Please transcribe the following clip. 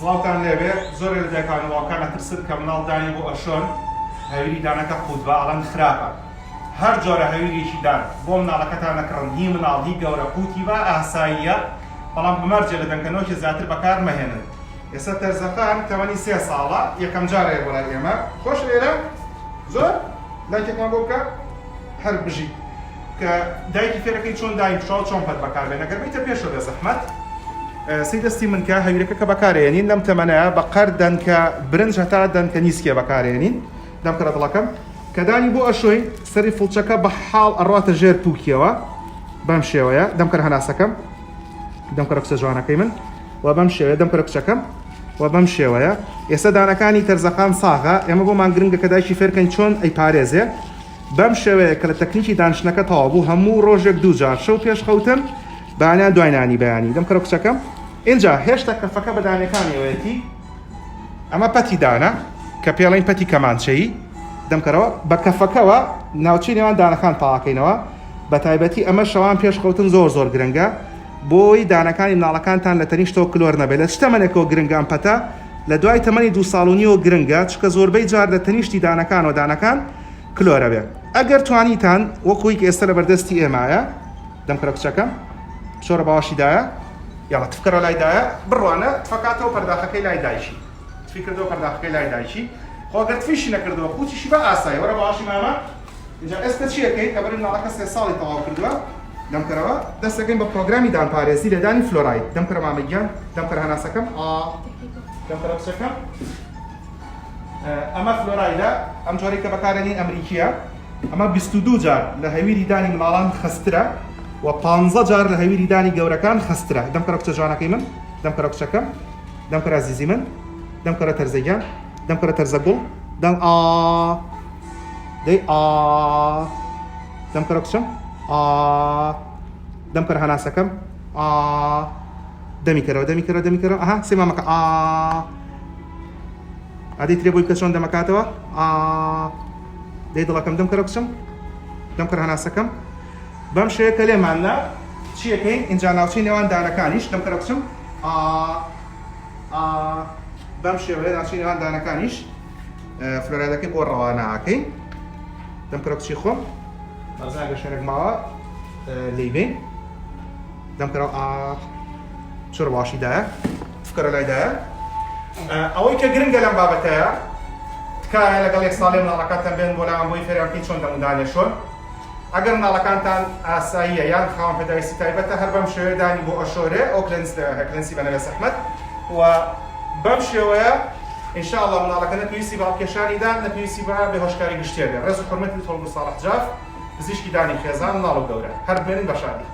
سڵاوتان لێبێ زۆرێ لە دایکان و باوکان ئەترسن کە مناڵ دانی بۆ ئەشۆن هەویری دانەکە قوتبا ئەڵێن خراپە هەر جۆرە هەویرێکی دان بۆ مناڵەکەتان ئەکڕن هی مناڵ هی گەورە قوتی با ئاساییە بەڵام بمەرجێ لە دەنکە نۆکێ زیاتر بەکار مەهێنن ئێستا تەرزەخان تەمەنی سێ ساڵە یەکەم جارەیە بۆ لای ئێمە خۆش ئێرە زۆر لایکێکمان بۆ بکە هەر بژیت کە دایکی فێرەکەی چۆن دایم شاو چۆن پەت بەکاربێن ئەگەر بیتە پێشەوە بێ زەحمەت سەی دەستی من کە هەویرەکە کە بەکارێنین لەم تەمەنەیە بە قەر دەنکە برنج هەتا دەنکە نیسکێ بەکارێنین دەم کەرە دڵەکەم کە دانی بۆ ئەشۆین سەری فڵچەکە بە حاڵ ئەڕاتە ژێر پوکیەوە بەم شێوەیە دەم کەرە هەناسەکەم دەم کەرە کچە جوانەکەی من و بەم شێوەیە دەم کەرە کچەکەم و بەم شێوەیە ئێستا دانەکانی تەرزەخان ساغە ئێمە بۆمان گرنگە کە دایکی فێرکەین چۆن ئەیپارێزێ بەم شێوەیە کە لە تەکنیکی دانیشتنەکە تەواو بوو هەموو ڕۆژێک دوو جار شەو پێش خەوتن بەیانیان دوای نانی بەیانی دەم کەرە کچەکەم ئینجا هێشتا کەفەکە بە دانەکانیەوەیەتی ئەمە پەتی دانە کە پێڵین پەتی کەمانچەیی دەمکەرەوە بە کەفەکەوە ناوچەی نێوان دانەکان پاکەینەوە بە تایبەتی ئەمە شەوان پێش خەوتن زۆر زۆر گرنگە بۆی دانەکانی مناڵەکانتان لە تەنیشتەوە کلۆر نەبێت لە چ تەمەنێکەوە گرنگە ئەم پەتە لە دوای تەمەنی دوو ساڵ و نیوە گرنگە چونکە زۆربەی جار لە تەنیشتی دانەکانەوە دانەکان کلۆرە بێ ئەگەر توانیتان وەکوی کە ئێستا لە بەردەستی ئێمایە دەمکەرە کچەکەم بچۆرە باوەشی دایە یاڵا تفکەرە لای دایە بڕوانە تفەکاتەوە پەرداخەکەی لای دایکی تفی کردەوە پەرداخەکەی لای دایکی خۆ گەر تفیشی نەکردەوە قوتیشی بە ئاسایی وەرە باوەشی مامە اینجا ئێستا چی ئەکەین لەبەر مناڵەکە سێ ساڵی تەواو کردووە دەمکەرەوە دەست دەکەین بە پرۆگرامی دانپارێزی لێدانی فلۆراید دەمکەرە مامە گیان دەمکەرە هەناسەکەم ئا دەمکەرە کچەکەم ئەمە فلۆرایدە ئەم جۆرەی کە بەکارێنین ئەمریکیە ئەمە 22 جار لە هەویری دانی مناڵان خەسترە و 15 جار لە هەویری دانی گەورەکان خەسترە دەمکەرە کچە جوانەکەی من دەمکەرە کچەکەم دەمکەرە زیزی من دەمکەرە تەرزەگیان دەمکەرە تەرزە گوڵ دەم ئا دەی ئا دەمکەرە کچم ئا دەمکەرە هەناسەکەم ئا دەمی کەرەوە دەمی کەرەوە دەمی کەرەوە ئەها سێ مامەکە ئا ئادەی ترێ بۆی بکە چۆن دەمەکاتەوە ئا دەی دڵەکەم دەم کەرە کچم دەم کەرە هەناسەکەم بەم شێوەیە کە لێمان نا چیەکەین ئینجا ناوچەی نێوان دانەکانیش دەم کەرە کچم ئا ئا بەم شێوەیە ناوچەی نێوان دانەکانیش فلۆرایدەکەی بۆ ڕەوانە ئەکەین دەم کەرە کچی خۆم بەزاگە شوێنێک ماوە لێی بین دەم کەرەوە ئا چۆر باشی دایە تفکەرە لای دایە ئەوەی کە گرنگە لەم بابەتەیە تکایە لەگەڵ یەک ساڵێ مناڵەکانتان بێن بۆ لامان بۆی فێریان بکەین چۆن دەمودانێ شۆن ئەگەر مناڵەکانتان ئاساییە یان خاوەن پێداویستی تایبەتە هەر بەم شێوەیە دانی بۆ ئەشۆرێ ئەو کلێنس کلێنسی بە نەبێ زەحمەت و بەم شێوەیە ان شاء اللە مناڵەکە نە پێویستی بە هەڵکێشانی دان نە پێویستی بە بێهۆشکاری گشتیە بێ ڕێز و حورمەتی تۆڵگو ساڵح جاف پزیشکی دانی خێزان مناڵ و گەورە هەر بمێنن بە شادی.